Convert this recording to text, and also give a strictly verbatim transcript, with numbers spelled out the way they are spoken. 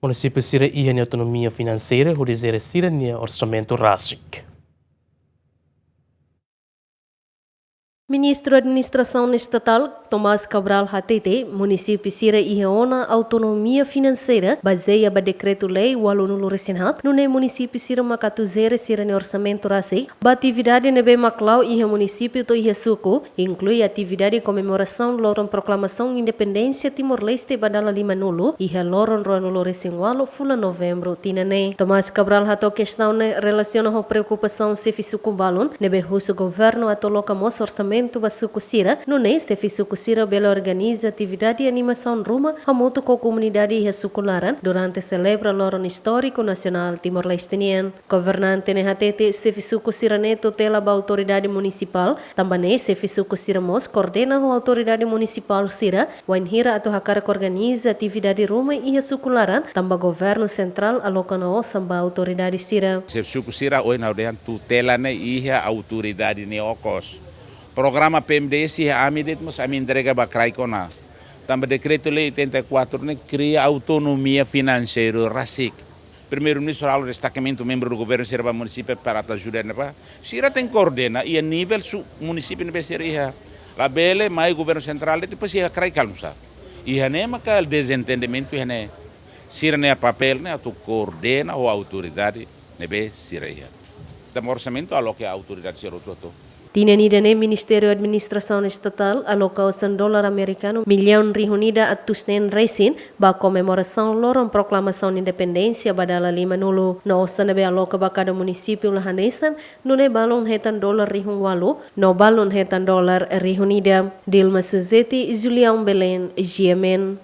Munisípiu sira iha nia autonomia finanseira hodi jere sira-nia orsamentu rasik. Ministru Administrasaun Estatál, Tomás Cabral hatete, munisípiu sira iha ona autonomia finanseira bazeia ba Dekretu-Lei ualunulu resin haat, nune'e munisípiu sira maka atu jere sira-nia orsamentu rasik ba atividade ne'ebé mak la'o iha munisípiu to'o iha suku, inklui atividade komemorasaun loron proklamasaun independénsia Timor-Leste ba dala limanulu iha loron ruanulu resin ualu fulan Novembru tinan ne'e. Tomás Cabral hato'o kestaun ne'e relasiona ho preokupasaun xefe suku balun ne'ebé husu governu atu aloka mós orsamentu ba suku sira, nune'e xefe suku sira bele organiza atividade animasaun ruma hamutuk ho komunidade iha suku laran durante selebra loron istóriku nasionál Timor-Leste nian. Governante ne'e hatete xefe suku sira ne'e tutela ba autoridade munisipál, tanba ne'e xefe suku sira mós koordena ho autoridade munisipál sira, wainhira atu hakarak organiza atividade ruma iha suku laran, tanba governu sentrál aloka ona osan ba autoridade sira. Xefe suku sira ohin ha'u dehan tutela ne'e iha autoridade nia okos. Programa P M D S iha ami de'it mós ami entrega ba kraik ona. Tanba Dekretu-Lei oitenta e quatro ne'e kria autonomia finanseira rasik. Primeiru-Ministru halo destakamentu membru do governu sira ba munisípiu para atu ajuda ne'ebá. Sira tenke koordena iha nivel su munisípiu ne'ebé sira iha. Labele mai governu sentrál de'it depois iha kraik almosa. Iha ne'e maka dezentendimentu iha ne'e. Sira-nia papél ne'e atu koordena ho autoridade ne'ebé sira iha. Tanba orsamentu aloka iha autoridade sira hotu-hotu. Tinan ida-ne'e Ministériu Administrasaun Estatál aloka osan dolar amerikanu millaun rihun ida atus neen resin ba komemorasaun loron proklamasaun independénsia ba dala limanulu. No osan ne'ebé aloka ba kada munisípiu la hanesan, nune'e balun hetan dolar rihun ualu, no balun hetan dolar rihun ida. Dilma Suzeti, Julião Belém, G M N.